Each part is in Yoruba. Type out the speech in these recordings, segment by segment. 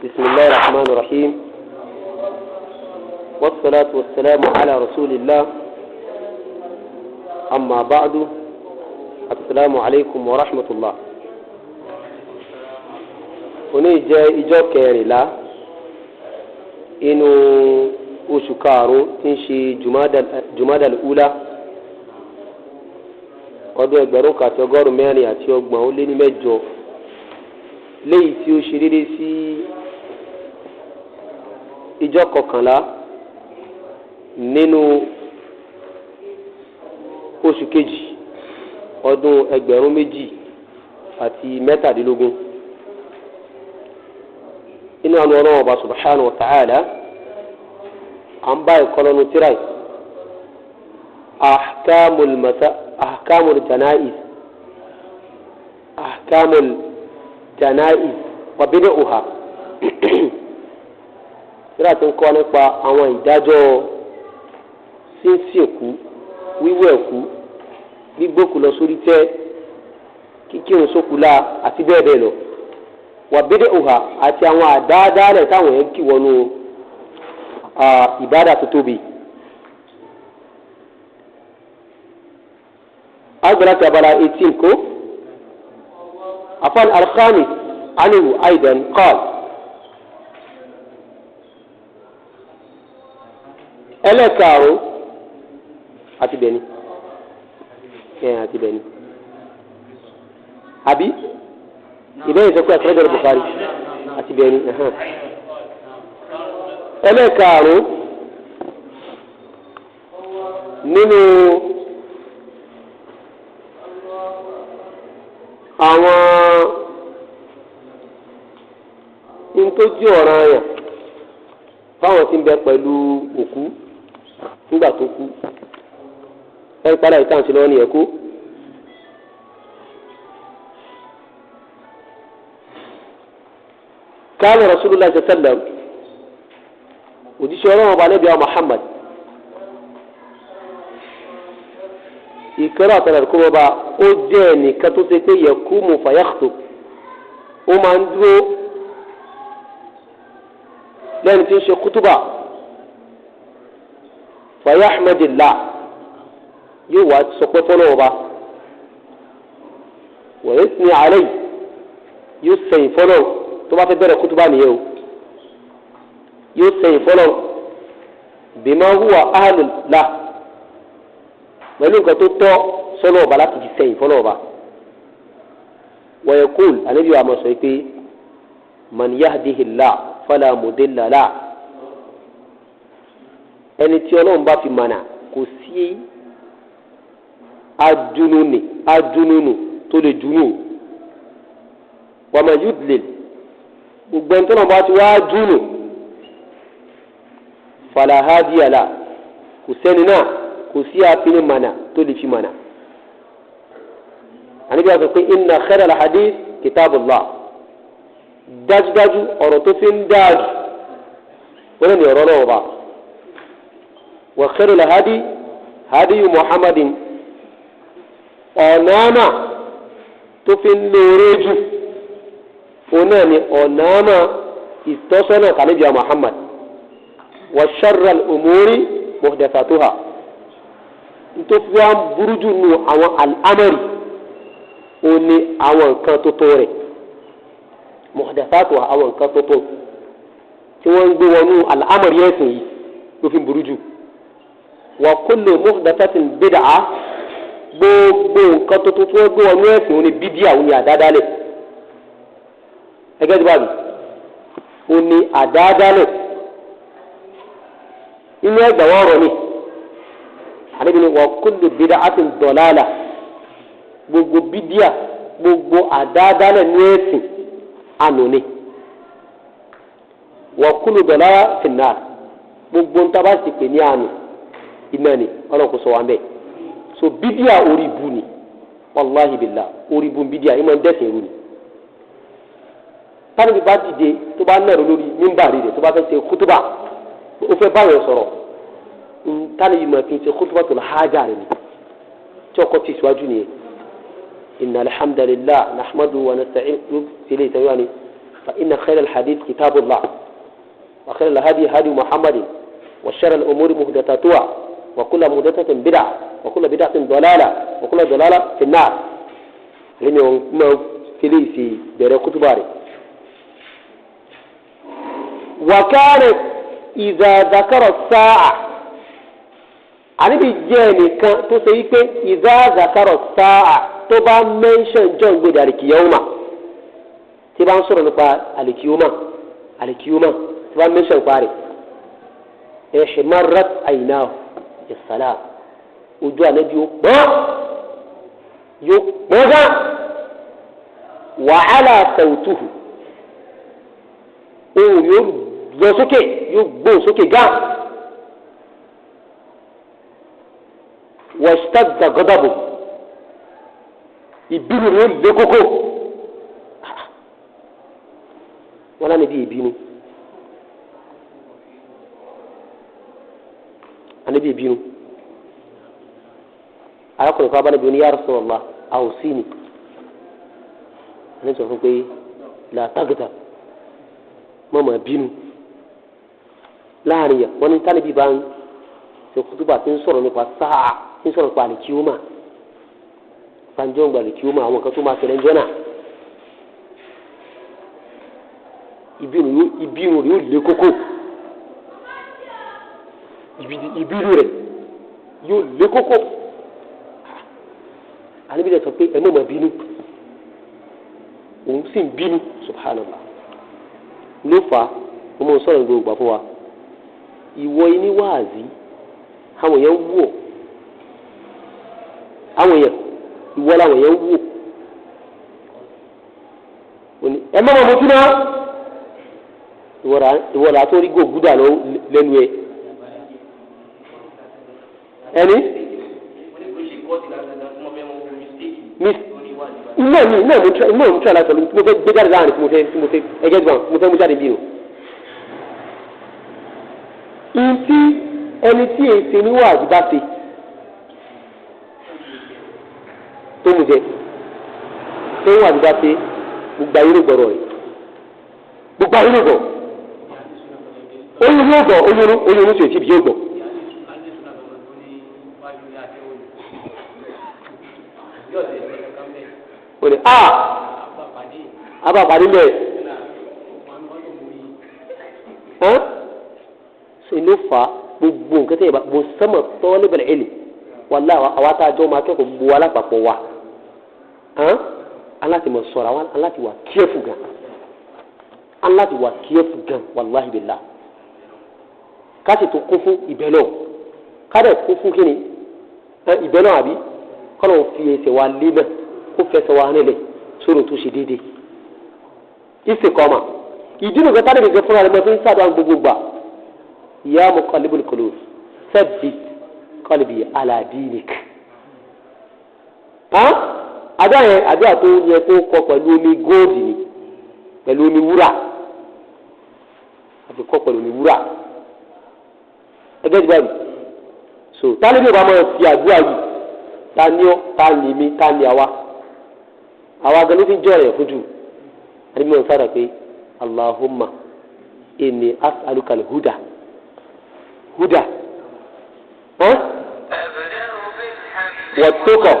بسم الله الرحمن الرحيم والصلاة والسلام على رسول الله أما بعد السلام عليكم ورحمة الله. Òní jẹ́ ìjọ kẹrìnlá inú oṣù karùn-ún tí ń ṣe Jumadal Ula, ọdún 1438, léyìí tí ó ṣe déédéé sí ìjọ 11 nínú oṣù kejì ọdún 2017. Inú àwọn Ọlọ́run Ọba subhanahu wa ta'ala, à ń bá ìkọlọ́nu tíra yìí, ahkamul masa, ahkamul janaiz, ahkamul janaiz wa bid'uha. Tíra tí ń kọ́ nípa àwọn ìdájọ́ sínsìnkú, wíwẹ̀ òkú, gbígbókù lọ sórí tẹ́, kíkírun sókù la àti bẹ́ẹ̀ bẹ́ẹ̀ lọ, wa bid'uha, àti àwọn àdáadáalẹ̀ táwọn yẹn kì wọnú ìbádà tó tóbi. Agbára ti abala 18 kó afan alkhamis anhu aidan qal. Ẹlẹ́karùn-ún àti bẹ̀ni ẹ̀ àti bẹ̀ni àbí ìbẹ́yìn sọ pé àkọ́jọ́ Bukhari àti bẹ̀ni. Ẹlẹ́karùn-ún nínú àwọn ntójú ọ̀ràn àyàn fáwọn tí ń bẹ pẹ̀lú òkú nígbà tó kú, ẹ̀rí padà ìtàn sí lọ́wọ́ ní ẹ̀kú. Kana Rasulullah sallallahu alaihi wasallam, òjíṣẹ́ Ọlọ́run ọba níbi àwọn Muhammad, ìkẹ́rọ̀ àtàlà kó bọ́ba, ó jẹ́ ẹnìkan tó ṣe pé yakumu fayakhutub, ó máa ń dúró lẹ́ni tí ń ṣe kútúbà, fayahmadillah, yóò wá sọpẹ́ fọlọ́ ọba, wa yusni alayhi, yóò sẹ̀yìn fọlọ́. Tó bá fẹ́ bẹ̀rẹ̀ kútúbà nìyẹn o, yóò sẹ̀yìn fọlọ́ bima huwa ahlul lah, pẹ̀lú nǹkan tó tọ́ sọ́lọ́ ọba láti fi sẹ́yìn fọlọ́ ọba. Wa yaqul, ànábì wa máa sọ pé man yahdihillah fala mudilla lah, ẹni tí Ọlọ́run bá fi mànà kò sí adúnúnì tó lè dúnú, wa man yudlil, gbogbo ẹni tó náà bá ti wá dúnú, fala hadiya lah, kò sẹ́ni náà, kò sí àfihàn mànà tó lè fi mànà. Àníbi àwọn sọ pé inna khairal hadith kitabullah, dájúdájú ọ̀rọ̀ tó fi ń dájú wọ́n ní ọ̀rọ̀ náà ọba, wa khairul hadi hadiyu Muhammadin, ọ̀nàmà tó fi ń lóore jù òun náà ni ọ̀nàmà ìtọ́sọ́nà kàníbi Muhammad, wa sharral umuri muhdathatuha, nítorí wọ́n burú jù nù àwọn al'amari, ó ní àwọn nǹkan tuntun rẹ̀, muhdathatuha, àwọn nǹkan tuntun tí wọ́n ń gbé wọnú al'amari ẹ̀sìn yìí ló fi burú jù. Wa kullu muhdathatin bid'ah, gbogbo nǹkan tuntun tí wọ́n gbé wọnú ẹ̀sìn ó ní bídíà, ó ní àdádálẹ̀. Ẹgẹ́ tí bá mi ó ní àdádálẹ̀ inú ẹgbàá wọn rọ ni. Àníbi ni wa kullu bid'atin dalalah, gbogbo bídíà, gbogbo àdádálẹ̀ ní ẹ̀sìn ànú ni. Wa kullu dalalah fin-nar, gbogbo ń tábà sì pè ní ànú iná ni, Ọlọ́run kò sọ wá ń bẹ̀. So bídíà orí ibu ni, wàláhi billah, orí ibu bídíà ìmọ̀ ń dẹ̀sìn irú ni. Tánìbí bá dìde tó bá nàró lórí mímbàrí rẹ̀ tó bá fẹ́ ṣe kútúbà, ó fẹ́ báyọ̀ sọ̀rọ̀, tánìbí máa fi ṣe khutbatul haja rẹ̀ ni tí ọkọ̀ ti síwájú nìyẹn. Inna alhamdulillah nahmadu wa nasta'in, sílé ìtẹ́wá ni Fa inna khayra al-hadith kitabullah wa khayra al-hadi hadi Muhammadin wa sharra al-umuri muhdathatuha wa kullu muhdathatin bid'ah wa kullu bid'atin dalalah wa kullu dalalah fi an-nar. Lẹ́yìn wọn máa fi lè ṣe bẹ̀rẹ̀ kútúbà rẹ̀. Wa kana idha dhakara as-sa'a, àníbi jẹ́ ẹnìkan tó ṣe wípé idha dhakara as-sa'a, tó bá mẹ́ńṣọ̀n jọ̀ ń gbèdè àlìkìyọ́mà, tí bá ń sọ̀rọ̀ nípa àlìkìyọ́mà, àlìkìyọ́mà tí bá mẹ́ńṣọ̀n nípa rẹ̀, ihmarrat aynahu ìsàlám, ojú ànábi ó pọ́n, yóò pọ́n gán, wa ala sawtuhu, ohùn yóò lọ sókè, yóò gbóhùn sókè gán, washtadda ghadabuhu, ìbínú rẹ̀ lé kókó. Wọn lánàá bí ìbínú, ànábì ìbínú. Arákùnrin kan abánabi oní ya Rasulullah àwòsí ni. Ànábì sọ fún pé la taghdab, mọ̀mọ́ bínú. Láàrin yẹn wọn ní tálíbì bá ń ṣe kútúbà tí ń sọ̀rọ̀ nípa sáà, tí ń sọ̀rọ̀ nípa àlìkíwọ́mà, fanjọ́ àlìkíwọ́mà, àwọn kan tó máa ṣẹlẹ̀ ń jọ́nà, ìbínú rẹ̀ yóò lé kókó, ìbínú rẹ̀ yóò lé kókó. Àníbi rẹ̀ sọ pé ẹ mọ̀mọ́ bínú, òun sì ń bínú. Subhanallah, ló fà á mo mọ̀ sọ̀rọ̀ gbogbo gbà fún wa. Ìwọ iní wáàzí, àwọn èèyàn wò, àwọn èèyàn ìwọ làwọn èèyàn wò, ẹ mọ̀mọ́ mo tún náà, ìwọ là tó rí gògúdà lẹ́nu ẹ ẹni iná mi iná mi iná mi tí a lásán mo fẹ́ gbé jáde láàrin tí mo fẹ́ ẹgẹ́ gbọ́n mo fẹ́ mú jáde bí o. Ntí ẹni tí èsì níwọ̀ àdúgbà ṣe tó mu jẹ tó ń wà àdúgbà ṣe gbogbo ayé ló gbọ́rọ̀ rẹ̀, gbogbo ayé ló gbọ́, oyún ló gbọ́, oyún ló sì ti bí yóò gbọ́. O ní a aba pàdé mẹ hàn ṣe ló fà gbogbo nǹkan tẹ̀yẹ̀ bá bó sẹ́mọ̀ tọ́lé bẹ̀rẹ̀ ẹ̀lì wàlá àwa tá a jọ máa kẹ́kọ̀ọ́ gbogbo wa lápapọ̀ wa hàn aláti mọ̀ sọ̀rọ̀ àwọn aláti wà kíẹ́fù gan, aláti wà kíẹ́fù gan, wàláhi bìlá káṣí tó kún fún ìbẹ́ náà, kádẹ̀ kún fún kíni ìbẹ́ náà, àbí kọ́nà fi ẹsẹ̀ wa lé náà, kó fẹsẹ̀ wa nílẹ̀ sórí tó ṣe déédéé. Istiqama ìdí nìkan tá lè fúnra rẹ̀ mọ́ fi ń sábà gbogbo gbà, ya muqallibal qulub thabbit qalbi ala dinik. Àdúrà yẹn àdúrà tó yẹ kó kọ pẹ̀lú omi góòdì ni, pẹ̀lú omi wúrà, àfi kọ pẹ̀lú omi wúrà. Ẹgbẹ́ ti báyìí so tálẹ́ bí o bá máa fi àdúrà yìí, ta ni ọ́, ta ni mi, ta ni àwa, àwa gan ló fi ń jọ rẹ̀ fojú. Àdébí wọn sára pé Allahumma inni as'aluka al-huda huda wat-tuqa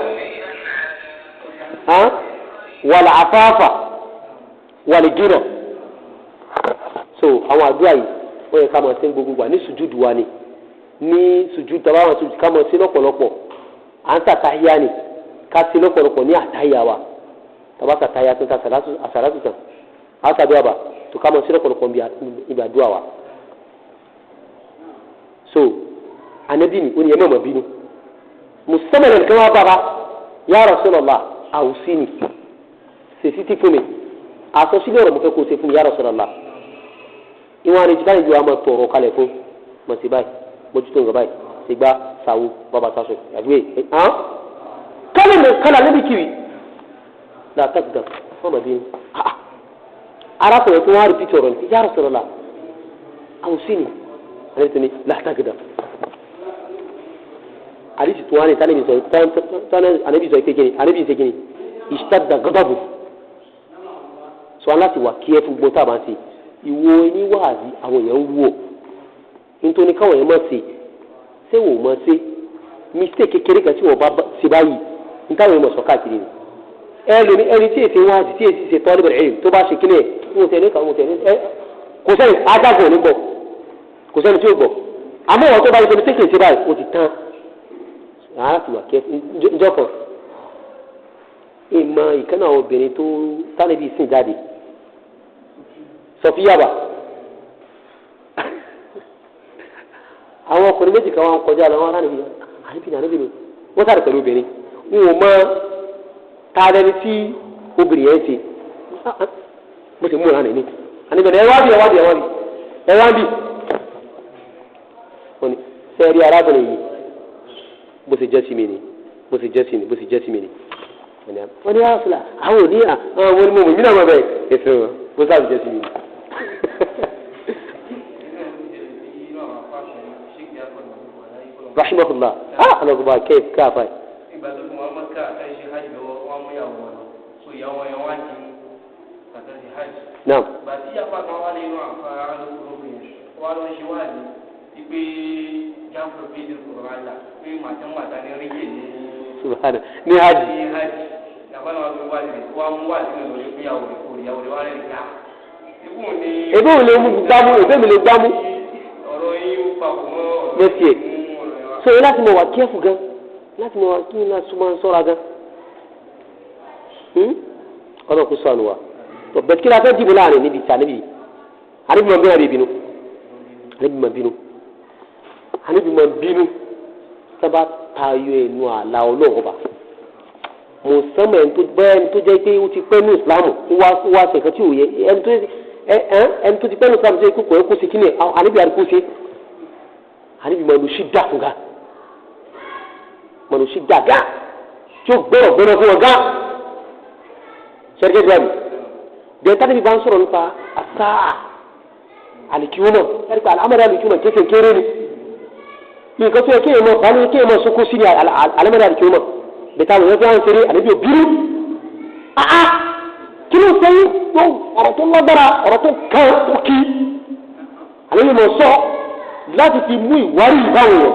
wal-afafa wal-ghina. So àwọn àdúrà yìí wọ́n yẹ ká máa ṣe gbogbo wa ní sùjúdù wa ni, ní sùjúdù tàbá àwọn sùjúdù ká máa ṣe lọ́pọ̀lọpọ̀. À ń sàtáyà ni ká ṣe lọ́pọ̀lọpọ̀ ní àtáyà wa, tàbá sàtáyà tó ta àsàlátù tán àsàdúrà bá tó ká máa ṣe lọ́pọ̀lọpọ̀ níbi àdúrà wa. So anabi ni ó ní ẹ má má bínú, musamman nìkan wá bàbá ya Rasulullah àwùsí ni sèṣì ti fún mi, àsọsílẹ̀ ọ̀rọ̀ mo fẹ́ kó o ṣe fún mi ya Rasulullah. Ìwọ̀n àrèjì káyọ̀ yóò máa tọ̀rọ̀ kalẹ̀ fún mọ̀ sí báyìí, mójútó nǹkan báyìí, ṣègbà sàwó bàbá sàṣọ àgbẹ̀ hàn kálí mi kálá níbi kiri làtàkùdà fọmọ bí arákùnrin tó wá rìpítì ọ̀rọ̀ ní ya Rasulullah àwùsí ni àrèjì ni làtàkùdà àdìsí tó wá ní tánàbí sọ tánàbí sọ kékeré àdìsí sọ kékeré ìṣtàdà gọdọbù sọ So láti wà kí ẹ fún gbọ́n tá a bá ń ṣe ìwo oníwàásí àwọn èèyàn ń wù ọ́ nítorí káwọn èèyàn mọ̀ ṣe ṣé wò ó mọ̀ ṣe mistake kékeré kan tí wọ́n bá ṣe báyìí ní táwọn èèyàn mọ̀ sọ káàkiri ni ẹ lómi ẹni tí èsì wáàzì tí èsì ṣe tọ́lú bẹ̀rẹ̀ tó bá ṣe kíni ẹ̀ ń tẹ̀lé kan ń tẹ̀lé ẹ kò sẹ́ni adágún ò ní gbọ́ kò sẹ́ni tí ó gbọ́ àmọ́ wọn tó bá ṣe mistake ṣe báyìí ó ti tán rárá ti wà kí ẹ njọ́ kan ìmọ̀ ìkànnà àwọn obìnrin tó tánibí sìn jáde sọfíyàbà àwọn ọkùnrin méjì kan wá ń kọjá lọ wọn ránìbí àníbí ní àníbí ni wọn sáré pẹ̀lú obìnrin n ò mọ tààrẹni tí obìnrin yẹn ṣe mo ti múra nìní àníbí ni ẹ wá bí ẹ wá bí ẹ wá bí ẹ wá bí wọn ni sẹ́ẹ̀rí arábìnrin yìí bó ṣe jẹ́ sí mi ni bó ṣe jẹ́ sí mi bó ṣe jẹ́ sí mi ni wọ́n ní àṣìlá àwọn òní àwọn onímọ̀ mí náà mọ̀ bẹ́ẹ̀ ètò bó sáà jẹ́ sí mi. Rahimahullah alakuba kef káfa. Ìgbà tó fún wa Mẹ́kà àtàrí ṣe hajj lọ́wọ́ wọn mú ìyàwó wọn lọ so ìyàwó yẹn wá di àtàrí hajj. Naam. Ìgbà tí apá kan wá lé inú àfa alókùnrin wọn lọ ṣe wáàdì wípé jáfẹ́ bí ìdí kòrò àlà pé màtá ní rí yé ní. Subhana ní hajj. Ní hajj yàgbọ́n náà wá fi wáàdì rẹ̀ wá mú wáàdì rẹ̀ lórí fún ìyàwó rẹ̀ kò ìyàwó rẹ̀ wá rẹ̀ gbà. Ebi òun lè mú gbámú ebi mi lè gbámú. Ọ̀rọ̀ yín ó papọ̀ mọ́ ọ̀rọ̀ Ní tiẹ̀. So láti mọ̀ wá kíẹ́fù gan láti mọ̀ wá kí n láti máa ń sọ́ra gan. Ọlọ́run kò sọ àná wa. Tọ́ bẹ́ẹ̀ kí la fẹ́ dìbò láàrin níbi ìta níbi àníbi máa bínú àbí bínú àníbi máa bínú àníbi máa bínú sábà tayọ ẹnu àlà Ọlọ́run ọba. Mùsùlùmí ẹni tó bẹ́ẹ̀ ẹni tó jẹ́ pé ó ti pẹ́ ní ìsìlámù ó wá ṣe nǹkan tí ò yẹ ẹni tó ti pẹ́ ní ìsìlámù tó yẹ kó kò yẹ kó ṣe kí ni àníbi àríkó ṣe àníbi máa lọ sí dà fún ga máa lọ sí dà gá tí ó gbọ́rọ̀ gbọ́rọ̀ fún ọ gá sẹ́ríkẹ́ gbàgbé bẹ́ẹ̀ tánibí bá ń sọ̀rọ̀ nípa asáà àlìkíwọ́mọ̀ sẹ́ríkẹ́ alámọ̀dé àlìkíwọ́mọ̀ kéṣe kéré ni nǹkan tó yẹ kéèyàn mọ̀ bá ní kéèyàn mọ̀ sókó sí ni alámọ̀dé àlìkíwọ́mọ̀ bẹ́ẹ̀ táwọn èèyàn fi hàn ṣeré àníbi òbírú àá kí ló sẹ́yìn tó ọ̀rọ̀ tó lágbára ọ̀rọ̀ tó kàn ó kí àníbi mọ̀ sọ láti fi mú ìwárí ìbáwọn yẹn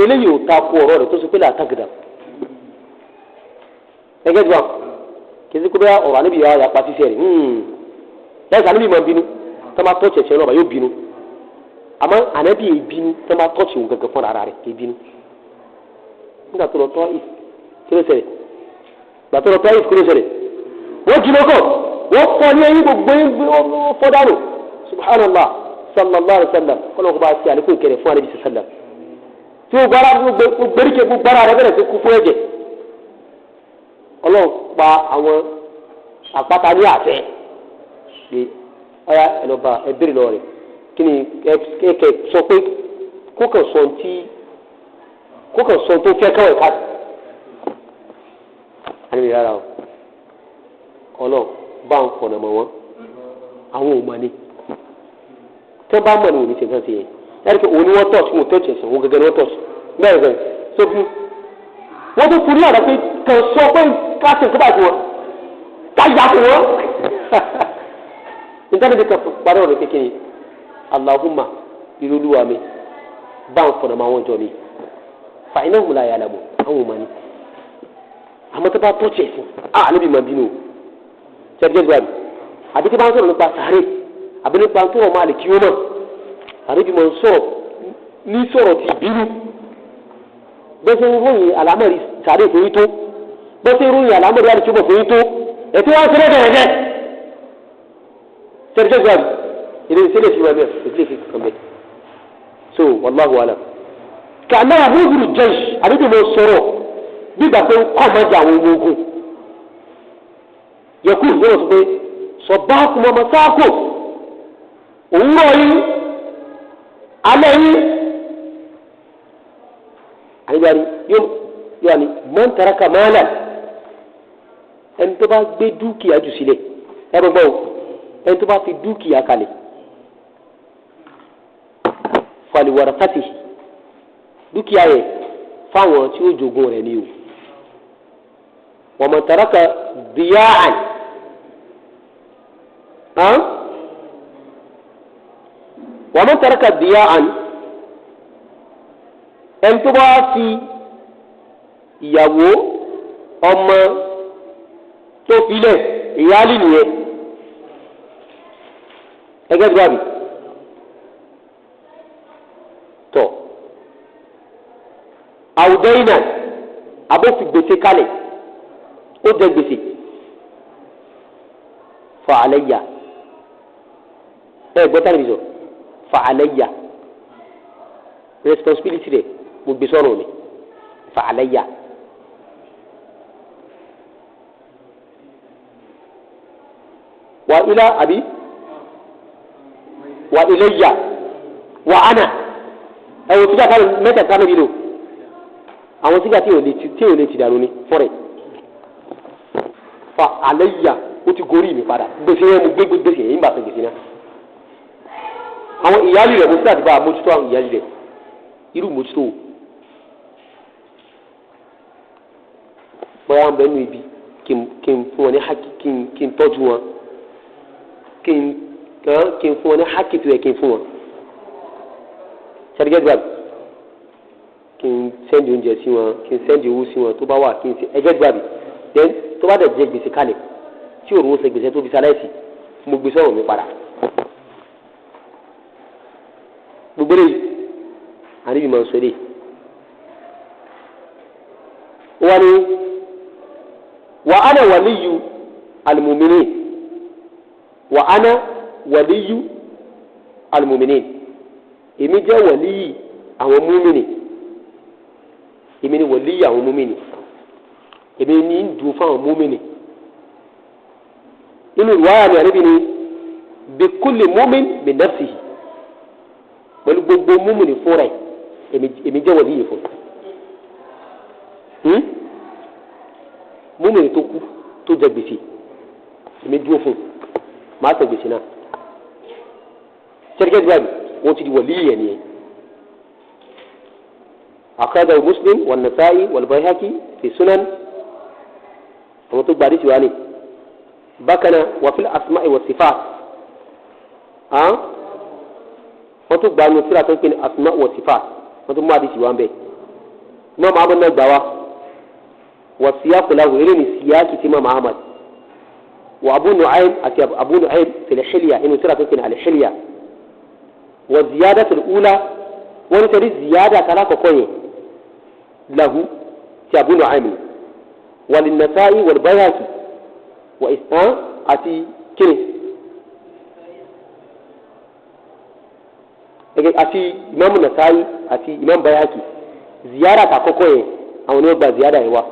eléyìí ò ta ko ọ̀rọ̀ rẹ̀ tó ṣe pé làtàgìdà ẹgẹ́ tí wọn kì í sí kó bẹ́ẹ̀ ọ̀rọ̀ àníbi yà yà pa ṣiṣẹ́ rẹ̀ lẹ́sìn àníbi máa bínú tó máa tọ́ọ̀ṣì ẹ̀ṣẹ̀ náà yóò bínú àmọ́ ànábì yìí bínú tó máa tọ́ọ̀ṣì òun gẹ́gẹ́ fúnra rẹ̀ kì í bínú nígbà tó lọ tọ́ if kí ló ṣẹlẹ̀ gbà tó lọ tọ́ if kí ló ṣẹlẹ̀ wọ́n jí lọ́kọ̀ wọ́n fọ́ ní eyín gbogbo eyín fọ́ dànù subhanallah sallallahu alayhi wa sallam kọ́nà kó bá ṣe àlékún ìkẹrẹ fún ànábì sallam tí ó gbára gbẹríkẹ gbogbo ara rẹ bẹ̀rẹ̀ sí kú fún ẹ̀jẹ̀ Ọlọ́run pa àwọn àpáta ní àfẹ pé ọyá ẹlọba ẹbẹrẹ lọ rẹ kí ni kẹkẹ sọ pé kókàn sọ tí kókàn sọ tó fẹ́ káwọn ẹ̀ka àníbi rárá o Ọlọ́run bá ń fọ̀nà mọ́ wọn àwọn ò mọ̀ ni tẹ́ bá mọ̀ ní òní ṣe nǹkan ṣe yẹn ẹ̀rí pé òun ni wọ́n tọ̀ọ̀tì wọn tọ̀ọ̀tì ẹ̀sìn òun gẹ́gẹ́ ni wọ́n tọ̀ọ̀tì bẹ́ẹ̀ bẹ́ẹ̀ so bí wọ́n tún fún ní àdá pé kàn sọ pé káṣí nǹkan báyìí fún wọn káyà fún wọn. nítorí bí kan parí ọ̀rọ̀ kékeré Allahumma ìrọ̀lúwa mi bá ń fọ̀nà máa wọ́n jọ mi fa iná hùlà yàrá bọ̀ àwọn ò mọ̀ ni àmọ́ tó bá tọ̀ọ̀tì ẹ̀sìn à níbi mọ̀ bínú ṣẹ́ẹ́dẹ́gbẹ́ àbí tí bá ń sọ̀rọ̀ nípa sàárè àbí nípa tó rọ̀ máa lè kí ó mọ̀ àbí mo ń sọ̀rọ̀ ní sọ̀rọ̀ ti bínú bẹ́sẹ̀ ń ròyìn àlámọ̀rí sàárè fún yín tó bẹ́sẹ̀ ń ròyìn àlámọ̀rí àlùtúbọ̀ fún yín tó ẹ̀tí wọ́n ṣe lẹ́gẹ̀rẹ́gẹ́ sẹ́dẹ̀gẹ́ ilé ìṣẹ̀lẹ̀ fi wà bẹ́ẹ̀ ìṣẹ̀lẹ̀ fi kàn bẹ́ẹ̀ so wallahu alam kàná àbúrò jẹ́ṣ àbí bí mo sọ̀rọ̀ bí gbà pé ń kọ́ ọmọdé àwọn ọmọ ogun yẹ kú ìgbọ́nà sọ pé sọ bá kùmọ̀ mọ́ sáàkò òwúrọ̀ yín alẹ́ yín àyíbáyé yóò ní man taraka malan ẹni tó bá gbé dúkìá jù sílẹ̀ ẹ bọ́ gbọ́ ẹni tó bá fi dúkìá kalẹ̀ faliwarasatihi dúkìá yẹ fáwọn tí ó jogun rẹ̀ ni o wa man taraka diya'an Wa man taraka diya'an, ẹni tó bá fi ìyàwó ọmọ tó filẹ̀ ìyáálì nìyẹn, ẹgẹ́ bí wàbí tọ̀ àwùjọ iná abófi gbèsè kalẹ̀, ó jẹ gbèsè, fa alayya, ẹ gbọ́ tánà bí sọ fa alayya, responsibility rẹ̀ mo gbé sọ́rùn mi, fa alayya. Wa ila àbí wa ilayya wa ana, ẹ wò sígá kan mẹ́tẹ̀ẹ̀ta níbi lò àwọn sígá tí ò lè ti dànù ni fọ́rẹ̀ fa alayya, ó ti gorí mi padà, gbèsè yẹn mo gbé gbèsè yẹn bá fẹ́ gbèsè náà. Àwọn ìyáálì rẹ̀ mo sí àdìbà mójútó àwọn ìyáálì rẹ̀, irú mójútó o bóyá ń bẹ nínú ibi kí n fún wọn ní hákì, kí n tọ́jú wọn, kí n fún wọn ní hákì tó yẹ kí n fún wọn, sẹ́dígẹ́dì báyìí, kí n sẹ́ndì oúnjẹ sí wọn, kí n sẹ́ndì owó sí wọn tó bá wà, kí n sẹ́ ẹgẹ́dì báyìí. Then tó bá dẹ̀ jẹ gbèsè kalẹ̀ tí òróró ṣe gbèsè tó fi sáláìsì, mo gbé sọ̀rọ̀ mi padà. Gbogbo rẹ̀ àníbi máa ń sọ eléyìí. Wọ́n ní wa ana waliyu al-mu'minin, wa ana waliyu al-mu'minin, èmi jẹ́ wàlíyì àwọn múmìnì, èmi ni wàlíyì àwọn múmìnì, èmi ni ń dùn fáwọn múmìnì. Inú ìwáyà mi àníbi ni bi kulli mu'min bi nafsihi, pẹ̀lú gbogbo múmìnì fúnra ẹ̀, èmi jẹ́ wàlíyì fún un. Múmìnì tó kú tó jẹ gbèsè, èmi dúró fún un, màá sọ gbèsè náà. Sẹ́díkẹ́tì báyìí wọ́n ti di wàlíyì yẹn nìyẹn. Akhrajahu Muslim wa Nasa'i wal Bayhaqi fi sunan, àwọn tó gba àdìsí wa ni. Bákan náà wa fil asma'i wa sifat, wọ́n tó gba nu síra tó ń pè ní asma' wa sifat, wọ́n tó mú àdìsí wa ń bẹ̀. Imam Ahmad náà gbà wá, wa siyaqu lahu, eré ni siyaqi ti Imam Ahmad wa Abu Nu'aym àti Abu Nu'aym fil Hilya, inú síra tó ń pè ní al-Hilya. Wa ziyadatul ula, wọ́n ní sẹ́rí ziyada kala kọ̀kọ́ yẹn lahu ti Abu Nu'aym wa lin-Nasa'i wal Bayhaqi wa isnan àti kini àti Imam Nasa'i àti Imam Bayhaqi, ziyada ta kọ́kọ́ yẹn àwọn ni wọ́n gba ziyada yẹn wá.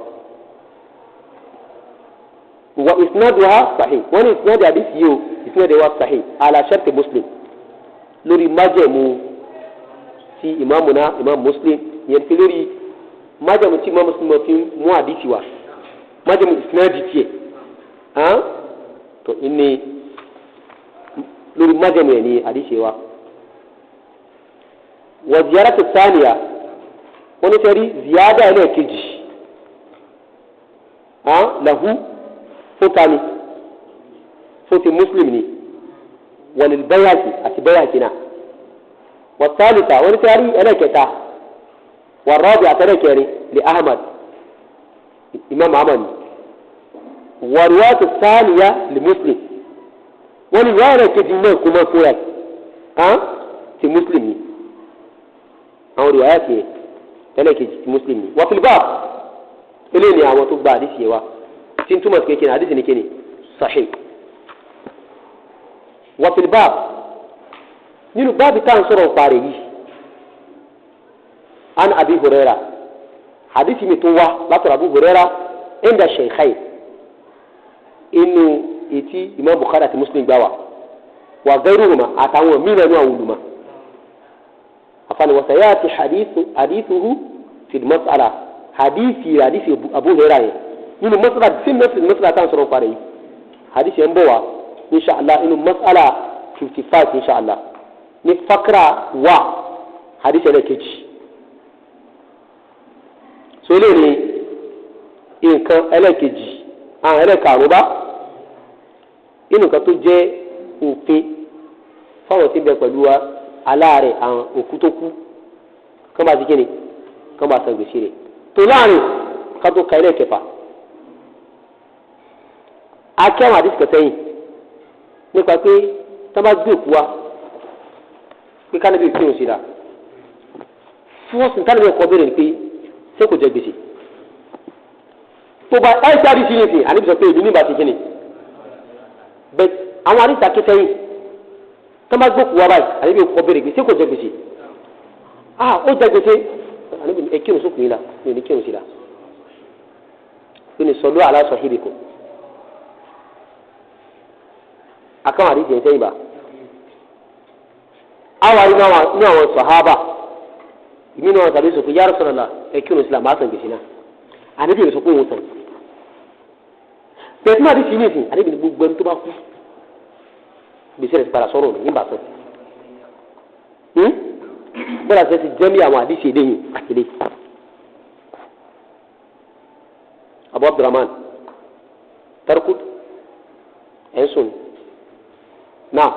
Wa isnaduha sahih, wọ́n ní isnadu hadith yìí o, isnadu wa sahih ala sharti Muslim, lórí májẹ̀mú ti ìmáàmù náà Imam Muslim yẹn fi lórí májẹ̀mú tí Imam Muslim fi mú àdìsí wa, májẹ̀mú ìsinádìí tiẹ̀ hàn tó ní lórí májẹ̀mú yẹn ní àdìsí wa. Wa ziyaratu thaniya, wọ́n ní sẹ́rí ziyada ẹlẹ́ẹ̀kejì hàn lahu fún tani, fún ti Muslim ni, walil Bayhaqi àti Bayhaqi náà, wàtálìtà wọ́n ti rí ẹlẹ́kẹta, wàrọ́bì àtẹlẹ́kẹrin li Ahmad, Imam Ahmad, wàrúwàtò sáàlìyà li Muslim, wọ́n ní wàrà kejì náà kó máa fúnra ẹ̀ ti Muslim ni, àwọn rìwáyà tiẹ̀ ẹlẹ́kejì ti Muslim ni. Wọ́n fi bá eléyìí ni àwọn tó gba àdìsí yẹn wa tí ń túmọ̀ sí kékeré àdìsí ni kéde sahih. Wọ́n fi bá nínú báàbí tá à ń sọ̀rọ̀ parí yìí, an Abi Huraira, hadisi mi tó wá látọ̀rọ̀ Abu Huraira inda shaykhayn, inú etí Imam Bukhari àti Muslim gbà wá, wa ghayruhuma àtàwọn mìíràn ní àwọn olùmọ̀ àfààní wa sayati hadithuhu fi mas'ala, hadisi Abu Huraira yẹn nínú mas'ala sí mas'ala tá à ń sọ̀rọ̀ parí yìí, hadisi yẹn ń bọ̀ wá inshallah inú mas'ala 55 inshallah ní fakra wa hadith ẹlẹ́kejì. So eléyìí ni nǹkan ẹlẹ́kejì àwọn ẹlẹ́karùn bá inú nǹkan tó jẹ́ òfin fáwọn tí ń bẹ pẹ̀lú wa aláàrẹ̀ àwọn òkú tó kú kán bá ti kíni kán bá san gbèsè rẹ̀ tó láàrin ká tó ka ilé kẹfà akẹ́wọ̀n àdìsí kẹsẹ́yìn nípa pé tá bá gbé òkú wa pé kánábì kírun sí la fúwọ́sì tánàbí ọkọ̀ bẹ̀rẹ̀ ni pé ṣé kò jẹ gbèsè tó bá ẹ̀ ṣe àdìsí nìsín àníbi sọ pé èmi nígbà tí kíni bẹ́ẹ̀ àwọn àdìsí akẹ́sẹ́yìn tó bá gbókù wa báyìí àníbi ọkọ̀ bẹ̀rẹ̀ pé ṣé kò jẹ gbèsè? Ah, ó jẹ gbèsè. Àníbi ẹ kírun sókùn yìí la mi ò ní kírun sí la. Ó ní sọlú ala sahibikum. Akáwọn àdìsí yẹn sẹ́yìn bá àwọn àrí ní àwọn sàhábà ìmí náà tàbí sọ pé ya Rasulullah ẹ kírun sí la màá san gbèsè náà. Àníbi ò sọ pé òun san bẹ́ẹ̀ tí màá àdìsí ní ìsìn àníbi ní gbogbo ẹni tó bá kú gbèsè rẹ̀ ti padà sọ̀rọ̀ mi nígbà sàn. Bọ́lá ṣe ti jẹ́mi àwọn àdìsí eléyìí àtìlé. Abu Abdurrahman Tarkut ẹ̀sùn náà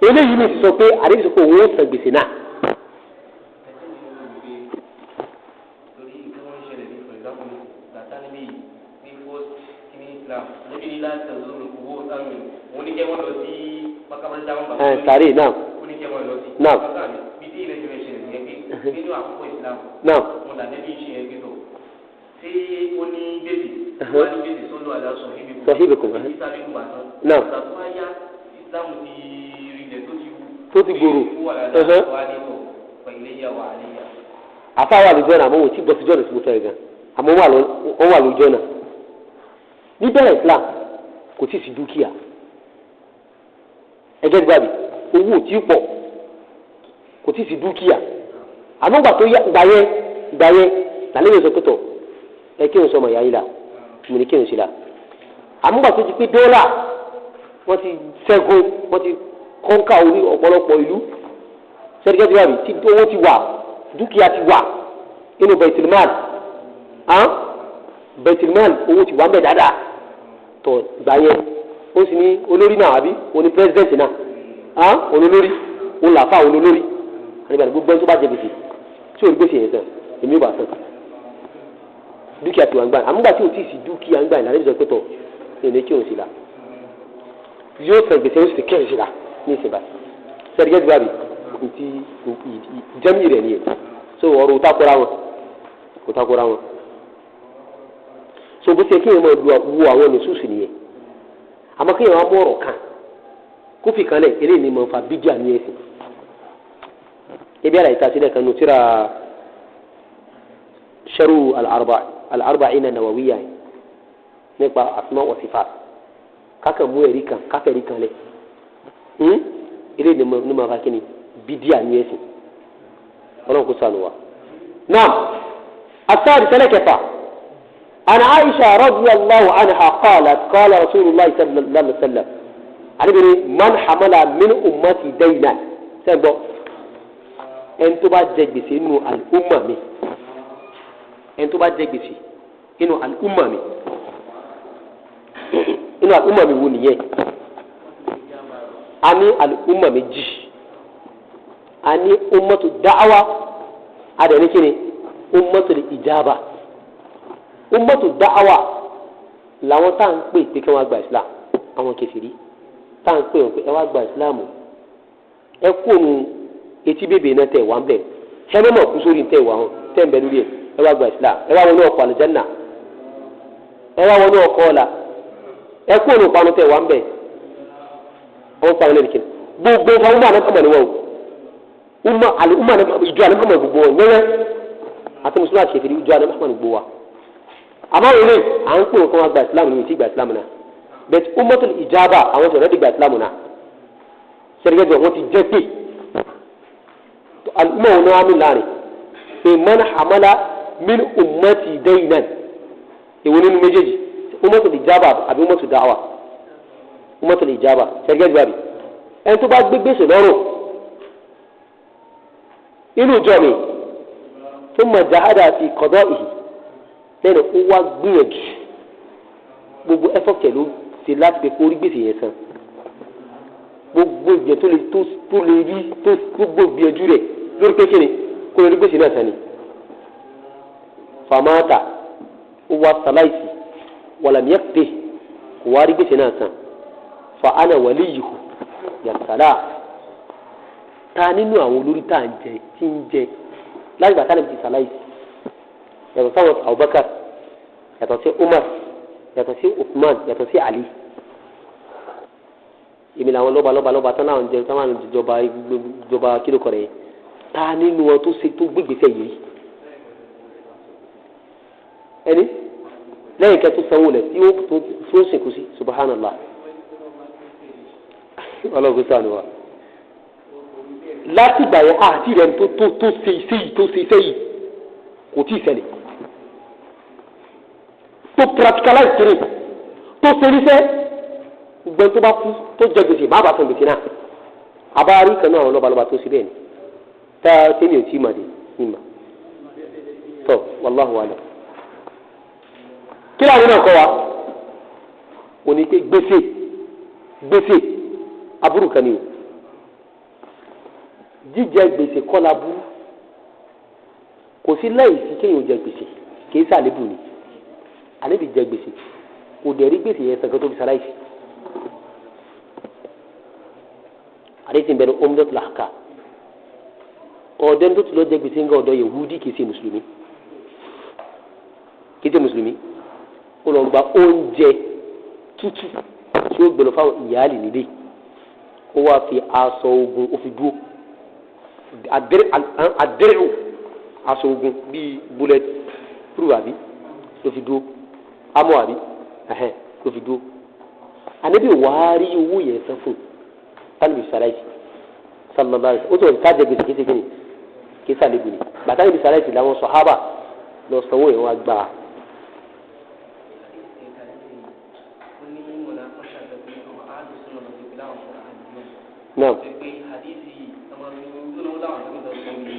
eléyìí mi sọ pé àdìsí sọ pé òun ó san gbèsè náà. Torí nǹkan wọn ń ṣẹlẹ̀ ní, for example, gbàtà níbí ní first kini Islam níbi ní láti ọ̀dọ́ owó táwọn òun ní kẹ́ wọ́n lọ sí makabarita wọn bàbá Ẹ sàárè náà. Ó ní kẹ́ wọ́n lọ sí Náà. bí tí ilẹ̀ jọ ìṣẹ̀lẹ̀ yẹn pé nínú àkókò Islam Náà. wọn là níbi ìṣe yẹn pé tó ṣé ó ní gbèsè wọ́n á ní gbèsè sọ́dọ̀ àdá sọ̀híbìkù Sọ̀híbìkù. Ìsàbíkù bàtán Náà. ìgbà tó wá yá Islam ti rinlẹ̀ tó ti Tó ti gbòòrò. ó wà dáadáa wà ní tọ̀ pẹ̀lú ìyàwó àríyá. Àfa wà lójú ọ̀nà àmọ́ òun tí bọ́ sí jọ́nà tí mo sọ yẹn gan àmọ́ ó wà lójú ọ̀nà. Níbẹ̀rẹ̀ Islam kò tí ì sí dúkìá ẹgẹ́ gbàgbé owó ò tí ì pọ̀ kò tí ì sí dúkìá àmọ́ gbà tó yá gbà yẹn gbà yẹn làlẹ́ yẹn sọ pé tọ̀ ẹ kí n sọ ọmọ ìyá yìí la mo ní kí n sí la àmọ́ gbà tó ti pé dọ́là wọ́n ti ṣẹ́gun wọ́n ti kọ́ńkà orí ọ̀pọ̀lọpọ̀ ìlú sẹ́díkẹ́tì wà bí tí owó ti wà dúkìá ti wà inú bẹ̀tìlmán bẹ̀tìlmán owó ti wà ń bẹ̀ dáadáa tọ̀ gbà yẹn ó sì ní olórí náà àbí òní pírẹsidẹ́ǹtì náà olólórí òun làáfà olólórí àníbàdàn gbogbo ẹni tó bá jẹ gbèsè tí ò ní gbèsè yẹn sàn èmi ò bá sàn dúkìá ti wà ń gbà àmúgbà tí ò tí ì sí dúkìá ń gbà ìlànà ìbísọ̀ pẹ̀tọ̀ èmi kí òun sì là yóò sàn gbèsè ó sì kí òun sì là ní ìsìn báyìí sẹ́dígẹ́tì báyìí nti jẹ́mi rẹ̀ nìyẹn so ọ̀rọ̀ ò takora wọn ò takora wọn so bó ṣe kéèyàn máa wo àwọn nìṣúṣù nìyẹn àmọ́ kéèyàn wá mú ọ̀rọ̀ kan kó fi kan lẹ̀ eléyìí ni mo fa bíjà ní ẹ̀sìn ebi àlàyé ta sílẹ̀ kan nù tíra sharu al-arba'ina nawawiyya nípa asma wa sifat kákan mú ẹ̀rí kan káfẹ́ ẹ̀rí kan lẹ̀ eléyìí ni mo fa kí ni bídíà ní ẹ̀sìn ọlọ́run kò sànù wa. Naam, asáàdì tẹ́lẹ̀ kẹfà ana Aisha radiyallahu anha qalat qala rasulillah sallallahu alaihi wa sallam alibiri man hamala min ummati daynan sẹ́gbọ́ ẹni tó bá jẹ gbèsè inú al-umma mi ẹni tó bá jẹ gbèsè inú al-umma mi inú al-umma mi wo nìyẹn a ní al-umma méjì a ní ummatu da'awa a dẹ̀ ní kíni ummatu ijaba ummatu da'awa làwọn tá à ń pè pé kí wọ́n gba islam àwọn kèfèrí tá à ń pè wọ́n pé ẹ wá gba islam ẹ kó òun etí bèbè náà tẹ̀ wá ń bẹ̀ ẹ má mọ̀ kú sórí tẹ̀ wá hàn tẹ̀ ń bẹ lórí ẹ̀ ẹ wá gba islam ẹ wá wọnú ọkọ̀ àlùjánnà ẹ wá wọnú ọkọ̀ ọ̀la ẹ kó òun panu tẹ̀ wá ń bẹ̀ wọ́n pa àwọn ẹnìkan gbogbo fáwọn àná kọ́mọ̀ ni wọ́n o umma ali umma ne ìjọ àná kọ́mọ̀ gbogbo wọn wẹ́wẹ́ àti mùsùlùmí àti kèfèrí ìjọ àná kọ́mọ̀ gbogbo wa àmọ́ òun à ń pè wọ́n kọ́ wọn gba islam ní ìtì gba islam náà bẹ́ẹ̀ ummatul ijaba àwọn sọ̀rọ̀ ti gba islam náà sẹ́dígẹ́dì wọ́n ti jẹ́ pé al'umma wọn náà mú láàrin pé man hamala min ummati daynan èwo nínú méjèèjì ummatul ijaba àbí ummatul da'wa ummatul ijaba sẹ́dígẹ́dì bàbí ẹni tó bá gbé gbèsè lọ́rùn inú ìjọ mi tó mọ̀ jahada fi qada'ihi lẹ́nu ó wá gbìyànjú gbogbo ẹ̀fọ́ kẹ̀ ló ṣe láti pé kó rí gbèsè yẹn san Gbogbo ìgbẹ́ tó lè tó lè rí tó gbogbo ìgbìyànjú rẹ̀ lórí pé kíni kó lè rí gbèsè náà sani. Famata, ó wá sàláìsì, wàlàmíyàpè, kò wá rí gbèsè náà san. Fa ana waliyuhu yàtàlá. Ta nínú àwọn olórí tá à ń jẹ tí ń jẹ láti gbà tánàbí ti sàláìsì, yàtọ̀ sáwọn Abubakar, yàtọ̀ sí Umar, yàtọ̀ sí Uthman, yàtọ̀ sí Ali, èmi làwọn lọ́ba lọ́ba lọ́ba tán láwọn jẹ táwọn jọba jọba kíló kọrẹ yẹn, ta nínú wọn tó ṣe tó gbégbèsè yìí ẹni lẹ́yìn kẹ́ tó sanwó lẹ̀ tí ó tó tí ó sìnkú sí? Subhanallah, ọlọ́run sànù wa. Láti gbà yẹn àti rẹ̀ tó tó tó ṣe iṣẹ́ yìí, tó ṣe iṣẹ́ yìí, kò tí ì ṣẹlẹ̀ tó practicalize kiri tó ṣe ríṣẹ́ gbọ́n tó bá kú tó jẹ gbèsè má bàa san gbèsè náà. Àbárí kan náà àwọn lọ́balọ́ba tó ṣe bẹ́ẹ̀ ni tá a tẹ́mi ò tí ì mà dé ní mà tó, wallahu alam. Kí láwọn náà kọ́ wa ò ní pé gbèsè gbèsè aburú kan ni o. Jíjẹ gbèsè kọ́ la burú, kò sí láìsí kéèyàn jẹ gbèsè, kì í sàlébù ni. Àlébi jẹ gbèsè, kò dẹ̀ rí gbèsè yẹn sàn kó tó fi sàláìsì. Àdéhùn bẹ̀rẹ̀ Umdatul Ahkam. Ọ̀dẹ́ tó ti lọ jẹ gbèsè ńgá ọ̀dọ́ Yehudi, kì í ṣe mùsùlùmí, kì í ṣe mùsùlùmí. Ó lọ gba oúnjẹ tútù tí ó gbẹlọ fáwọn ìyáàlì nílé, ó wá fi aṣọ ogun ó fi dúró àdérò, aṣọ ogun bíi bullet proof àbí ló fi dúró, amọ̀ àbí ẹ̀hẹ́n ló fi dúró. Ànábì wàá rí owó yẹn san fún tánàbí sàláìsì sallallahu alaihi, ó sọ̀rọ̀ ká jẹ gbèsè kéṣe kíni kí sàlébù ni. Bàtà níbi sàláìsì làwọn sọ̀hábà lọ sanwó yẹn wá gbà á. Naam. Pé hadithi ọmọ mi tó lọ́wọ́ láwọn tó ń sọ fún mi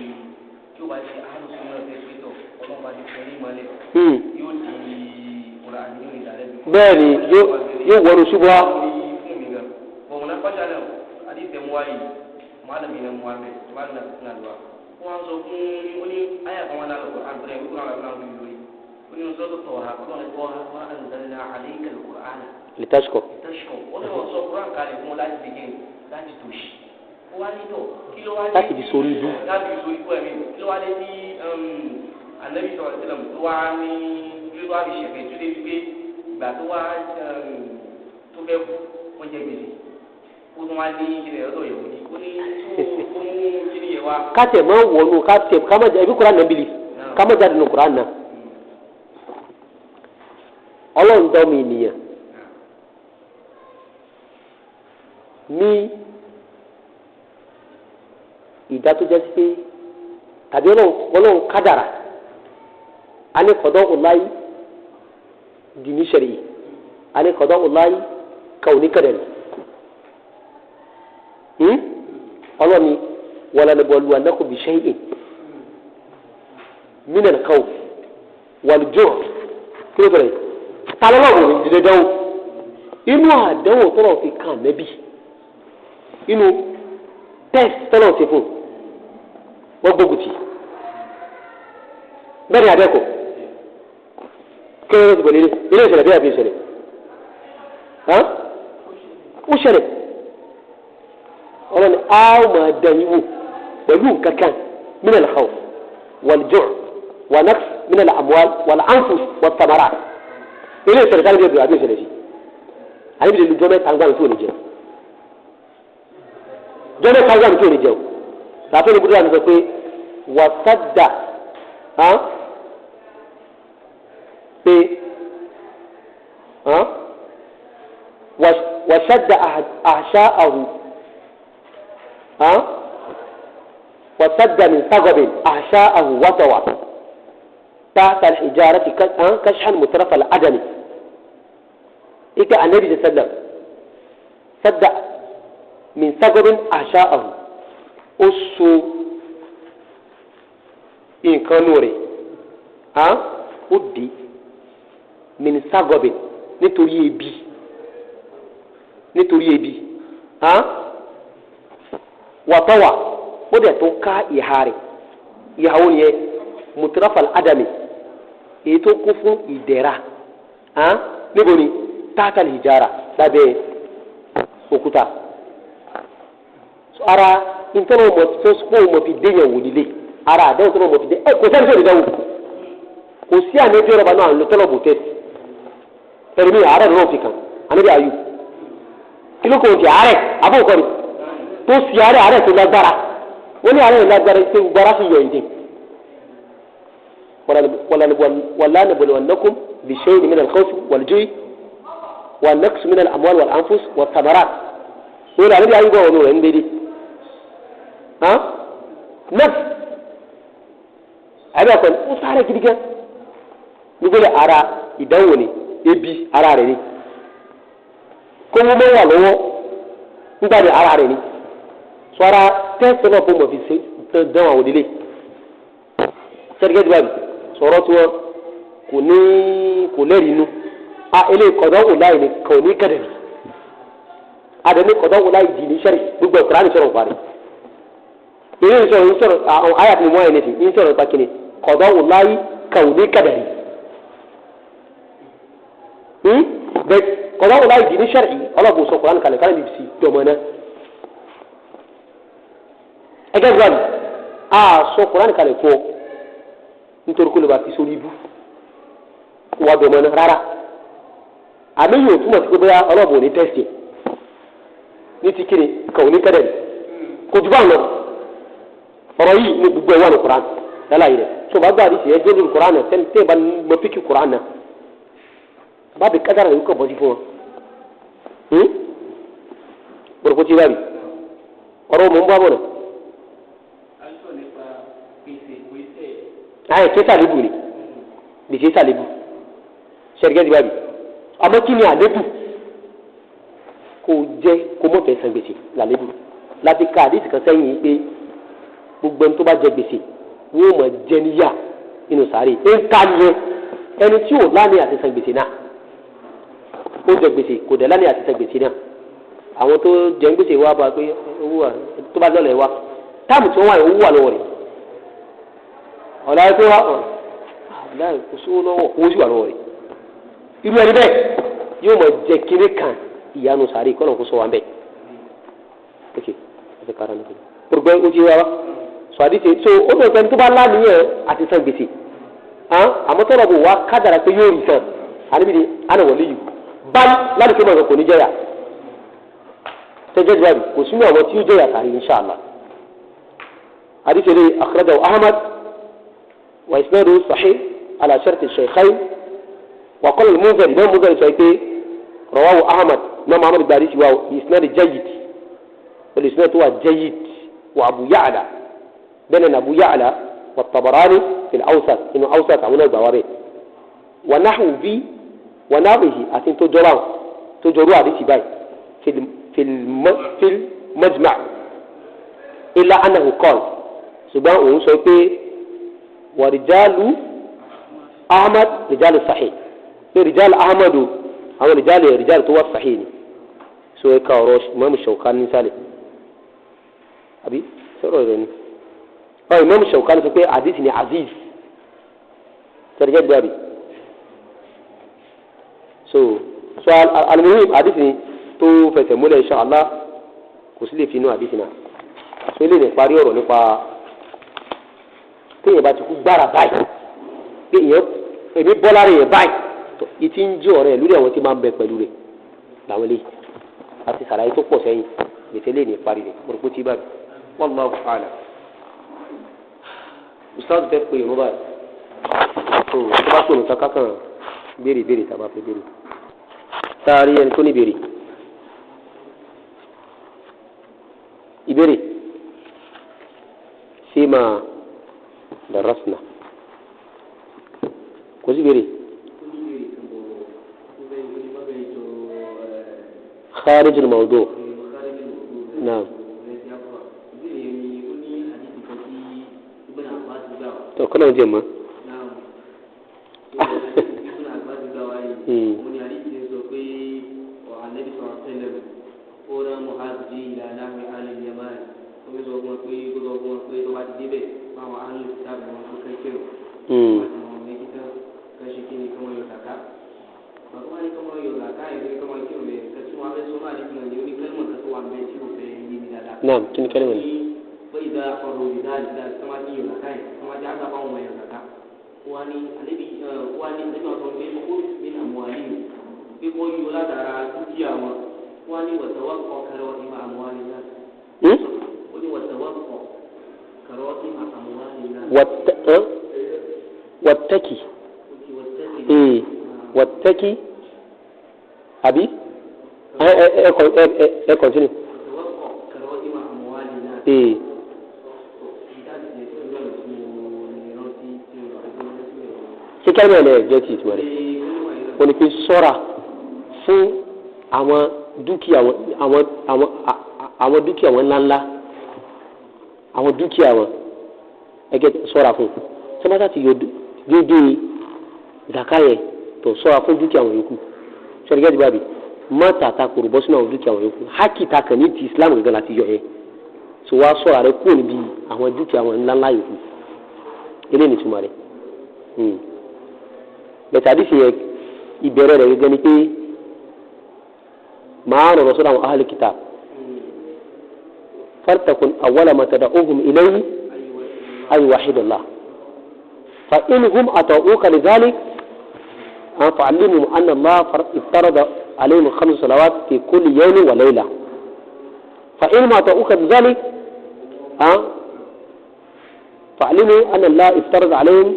tí ó bá ṣe àlùsùn náà fẹ́ pé tọ̀ ọlọ́run bá ti fún ní ìmọ̀lẹ̀ yóò di ọ̀rọ̀ àníyàn ìdálẹ́ bí. Bẹ́ẹ̀ ni yóò wọnú ṣubú wa. Fún mi gan bọ̀wọ̀n náà pàṣẹ náà hadithi ẹ̀ mú wáyé malami na Muhammed malami na suna duwa wọn sọ fún ó ní àyà kan wọn náà lọkọ àgbẹrẹ wípé wọn àgbẹrẹ wọn lórí ó ní sọ tó ha kọ́ ní kọ́ ha wọn anzalna alayka al-Qur'ana litashqa. Litashqa. Ó ní wọn sọ Qur'an kalẹ̀ fún wọn láti dìgẹ́ láti tòṣì ó wá ní tọ̀ kí ló wá dé láti fi sórí ibú. Láti fi sórí ibú ẹ̀mí kí ló wá dé ní anabi sọ̀rọ̀ sílẹ̀ tó wá ní kí ló wá fi ṣẹ̀fẹ̀ tó dé wípé ìgbà tó wá tó fẹ́ kú ó jẹ gbèsè, ó tún wá ní ilẹ̀ ọ̀dọ̀ Yahudi, ó ní tó ó mú kíní yẹn wá. Ká tẹ̀ máa wọnú ká tẹ̀ ká má jẹ́ ibi Kúránì náà bìlì ká má jáde nù Kúránì náà. Ọlọ́run dá mi ènìyàn ní ìdá tó jẹ́ sí pé tàbí ọlọ́run kádàrà a ní kọ̀dọ̀ ọ̀láyé dìní sẹ̀rí, a ní kọ̀dọ̀ ọ̀láyé kàwé kẹrẹ̀. Ọlọ́ni walanabluwannakum bishay'in minal khawf wal ju' kí ló bẹ̀rẹ̀ talọ́lọ́wọ́ ní dídé dánwò inú àdánwò tọ́lọ̀ fi kàn nẹ́bí inú tẹ́sì tọ́lọ̀ ti fún wọ́n gbógun tì bẹ́ẹ̀ ni àbẹ́kọ̀ kí ló ti pẹ̀lú ilé ìṣẹ̀lẹ̀ bí àbí ìṣẹ̀lẹ̀ ó ṣẹlẹ̀. Ọlọ́ni a ó máa dán yín wò pẹ̀lú nǹkan kan minal khawf wal ju' wa naqs minal amwal wal anfus wat thamarat. Ilé ìṣẹ̀lẹ̀ sáré bí àbí ìṣẹ̀lẹ̀ sí àbí ìṣẹ̀lẹ̀ jọ́ mẹ́ta gbàmí tí ò ní jẹun, jọ́ mẹ́ta gbàmí tí ò ní jẹun tàbí ní gbọdọ̀ àti sọ pé wàsádà pé wàsádà àṣà àhù وسد من ثغب أحشاءه وطوى تحت الحجارة كشحا مترف العدم. إيه النبي صلى الله عليه وسلم سد من ثغب أحشاءه أسو nǹkan nù rẹ̀ ó di min ثغب nítorí ebi, nítorí ebi. Wàtọ́wà ó dẹ̀ tó ká ìhà rẹ̀. Ìhà wo nìyẹn? Mutrafal adami, èyí tó kún fún ìdẹ̀ra. Níbo ni? Taatal hijara, lábẹ́ òkúta. Ara ntọ́nà ọmọ tó kó ọmọ fi dé yẹn wò lílé, ara àdáwò tọ́nà ọmọ fi dé ẹ kò sẹ́ni sọ̀rọ̀ ìdáwò kò sí àná ẹjọ́ rọ̀bà náà lọ tọ́lọ̀ bò tẹ́sí ẹ̀rọ mi àárẹ̀ lọ́wọ́ fi kàn ànábi ayù kí ló kò ń ti àárẹ̀ àbókọ́ ni tó sì àárẹ̀ àárẹ̀ tó lágbára wọ́n ní àárẹ̀ lágbára pé gbogbo ara sì yọ ìdè. Wala nabluwannakum bishay'in min al-khawfi wal-ju'i wan-naqsi min al-amwali wal-anfus wath-thamarat. Wọ́n ní ànábi ayù bọ̀ wọn rẹ̀ ń dédé nọ́ọ̀sì àbí ọkọ ni ó sáré gidi gan gbogbo ara ìdánwò ni ebi ara rẹ̀ ni kó wọ́n mọ́ wà lọ́wọ́ nígbà ní ara rẹ̀ ni sọ ara tẹ́sí náà kó mọ̀ fi ṣe dán àwọn òdílé sẹ́dígẹ́dì báyìí sọ̀rọ̀ tí wọ́n kò ní kò lẹ́rìí inú a eléyìí kọ̀dọ̀ wò láì ní kò ní kẹ́dẹ̀rì àdẹ̀mí kọ̀dọ̀ wò láì dì ní sẹ́rì gbogbo ẹ̀kúrá ní sọ̀rọ̀ parí ilé ìsọ̀rọ̀ ìsọ̀rọ̀ àwọn àyà tí mo mọ̀ ẹ̀ nìsín ìsọ̀rọ̀ nípa kíni kọ̀dọ̀ wò láì kò ní kẹ́dẹ̀rì bẹ́ẹ̀ kọ̀dọ̀ wò láì dì ní sẹ́rì ọlọ́bù sọ kùránì kalẹ̀ kálẹ̀ níbi sí dọ̀mọ́ náà ẹgẹ́ gbọ́dọ̀ a sọ kùránì kalẹ̀ fún ọ nítorí kó lè bá fi sórí ibú kó wá dọ̀mọ́ náà rárá àmì yóò túmọ̀ sí pé bóyá ọlọ́bù ò ní tẹ́sì ní ti kíni kò ní kẹ́dẹ̀ kò jù bá ń lọ ọ̀rọ̀ yìí ní gbogbo ẹ̀ wà ní kùránì lálẹ́ yìí rẹ̀ tó o bá gbà àdìsí ẹ jẹ́ lórí kùránì náà tẹ́ ẹ bá mọ píkì kùránì náà bá bi kádàrà yìí kò bọ́ sí fún wọn bọ̀rọ̀kọ̀ tí bá bi ọ̀rọ̀ mọ̀ ń bá bọ̀ náà. Ayi kí sàlébù ni gbèsè sàlébù sẹ́ríkẹ́ ti bá bi àmọ́ kí ni àlébù kò jẹ́ kó mọ̀ fẹ́ san gbèsè làlébù láti ká àdìsí kan sẹ́yìn yìí pé gbogbo ẹni tó bá jẹ gbèsè wọ́n mọ̀ jẹ níyà nínú sàárè ẹ̀ ń ta nìyẹn ẹni tí ò lánìí àti san gbèsè náà ó jẹ gbèsè kò dẹ̀ lánìí àti san gbèsè náà àwọn tó jẹ ń gbèsè wá bá pé owó wà tó bá lọ́lẹ̀ wá táàmù tí wọ́n wà owó wà lọ́wọ́ rẹ̀ ọ̀la ẹ pé wá ọ̀la kò sówó lọ́wọ́ owó sì wà lọ́wọ́ rẹ̀ irú ẹni bẹ́ẹ̀ yóò mọ̀ jẹ kéré kan ìyanu sàárè kọ́nà kó sọ wa bẹ́ẹ̀ ok ẹ kára ní kiri gbogbo ó ti wá wá sọ àdìsí so ó lọ sẹni tó bá láníyàn àti san gbèsè àmọ́ tọ́lọ̀ bò wá kádàrà pé yóò rí san àníbi ni àná wọlé yìí báyìí láti pé mọ̀ọ́sán kò ní jẹ́yà tẹ́jẹ́ jù báyìí kò sínú àwọn tí yóò jẹ́yà sàárè inṣàlá àdìsí rẹ̀ akhrajahu Ahmad wa isnaduhu sahih ala sharti shaykhayn wa qala al-Munziri imam Munziri sọ pé rawahu Ahmad imam Ahmad gba àdìsí wa isnad jayyid wal isnad huwa jayyid wa Abu Ya'la bẹ́ẹ̀ ni Abu Ya'la wa Tabarani fi al-Awsat inú Awsat àwọn náà gbà wá bẹ́ẹ̀ wa nahwu bí wa nahwihi àti tó jọra tó jọrú àdìsí báyìí fil majma' illa annahu qala ṣùgbọ́n òun sọ pé wa rijalu Ahmad rijalu sahih pé rijalu Ahmadu àwọn rijalu rijalu tó wà sahih ni so ẹ ka ọ̀rọ̀ Imam Shawkani sálẹ̀ àbí sọ̀rọ̀ rẹ̀ ni ọ Imam Shawkani sọ pé àdìsí ni aziz sẹ́dígẹ́ gbàbí so so al-muhim àdìsí ni tó fẹsẹ̀ múlẹ̀ insha Allah kò sí lè fi inú àdìsí náà so eléyìí ní parí ọ̀rọ̀ nípa téèyàn bá ti kú gbára báyìí pé èèyàn èmi bọ́ lára èèyàn báyìí tó ìtí ń jẹ́ ọ̀rẹ́ lórí àwọn tí máa ń bẹ pẹ̀lú rẹ̀ làwọn eléyìí àti sàlàyé tó pọ̀ sẹ́yìn gbèsè lè ní parí rẹ̀ mo rò pé tí báyìí wallahu a'lam. Ustaz fẹ́ pé ìrún báyìí tó tó bá pè nǹkan kákan béèrè béèrè tá a bá fẹ́ béèrè sáárì ẹni tó ní béèrè ìbéèrè fima darasna kò sí béèrè. خارج الموضوع نعم tó kọ́nà jẹ́ mọ́. Tó fi sọ fún wọn pé kó sọ fún wọn pé tó bá ti débẹ̀ báwọn á lè dáàbò wọn tó fẹ́ kírun. Àwọn méjì tán kẹ́ ṣe kí ni kí wọ́n yọ zàká. Bàbá wa ní kí wọ́n yọ zàká yẹn kí wọ́n kírun yẹn. Kẹ́tí wọn fẹ́ sọ náà níbi náà ni ó ní kẹ́lìmọ̀ kan tó wà mẹ́ tí ò fẹ́ yé mi dáadáa. Naam, kí ni kẹ́lìmọ̀ ni? Pé ìdá ọ̀rọ̀ ìdá ìdá tí wọ́n ti yọ zàká yẹn tí wọ́n ti àgbà fáwọn ọmọ yọ zàká. Wọ́n ní àlébi wọ́n ní àlébi wọn sọ pé kó mi nà mọ́ àlè pé kó yọ látara dúkìá wọn. Wọ́n ní wọ̀tẹ̀wọ́kọ̀ kẹrọ ìmọ̀ àmúwálé náà. Ó ní wọ̀tẹ̀wọ́kọ̀ kẹrọ ìmọ̀ àmúwálé náà. Wàtẹ́kì. Wàtẹ́kì. Àbí? Ẹ kọ̀ntínú. Wọ̀tẹ̀wọ́kọ̀ kẹrọ ìmọ̀ àmúwálé náà. Ṣé kẹ́lí ẹ̀ jẹ́ ti ìtumọ̀ rẹ̀? Wọ́n ní pé sọ́ra fún àwọn dúkìá wọn, àwọn dúkìá wọn ńláńlá, àwọn dúkìá wọn ẹgẹ ṣọ́ra fún sọmọtà ti yọ déédéé zaka yẹ tó ṣọ́ra fún dúkìá wọn yòókù. Sọdí gẹ́gẹ́ bábi má tàta kòrò bọ́ sínú àwọn dúkìá wọn yòókù. Hákì ta kàn ní ti Islam gẹ́gẹ́ láti yọ yẹ so wá ṣọ́ra rẹ kúrò níbi àwọn dúkìá wọn ńláńlá yòókù. Eléyìí nìtumọ̀ rẹ̀. Bẹ̀tẹ̀ àdìsí yẹ ìbẹ̀rẹ̀ rẹ̀ gẹ́gẹ́ ni pé màá rọrọ sọ́dọ̀ àwọn ahli kitab faltakun awwala ma tad'uhum ilayhi ay wahidullah fa in hum ata'uka lidhalik fa'allimhum anna Allah iftarada alayhim khams salawat fi kulli yawmin wa layla fa in ma ata'uka lidhalik fa'allimhum anna Allah iftarada alayhim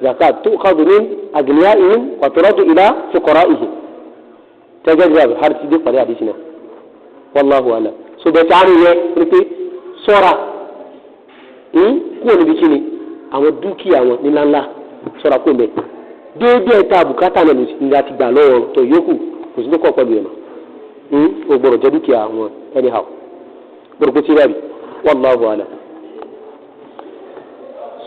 zakat tu'khadhu min aghniyaihim wa turaddu ila fuqara'ihim. Tẹ́gẹ́ har ti dé parí àdìsí náà, wallahu alam. So bẹ́ẹ̀ tí a rí yẹ ni pé sọ́ra kúrò níbi kíni àwọn dúkìá wọn níláńlá, sọ́ra kúrò mbẹ́ déédéé ta bùkátà náà ní a ti gbà lọ́wọ́ tó yókù kò sí tó kọ̀ pẹ̀lú ẹ̀ mọ́. O gbọ́dọ̀ jẹ́ dúkìá wọn anyhow gbọ́dọ̀ kó tí rí àbí, wallahu alam.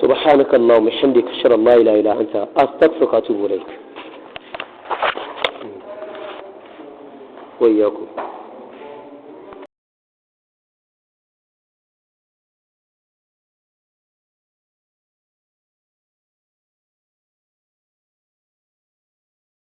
Subhanaka allahumma wa bihamdika, ashhadu an la ilaha illa anta, astaghfiruka wa atubu ilayk. وإياكم.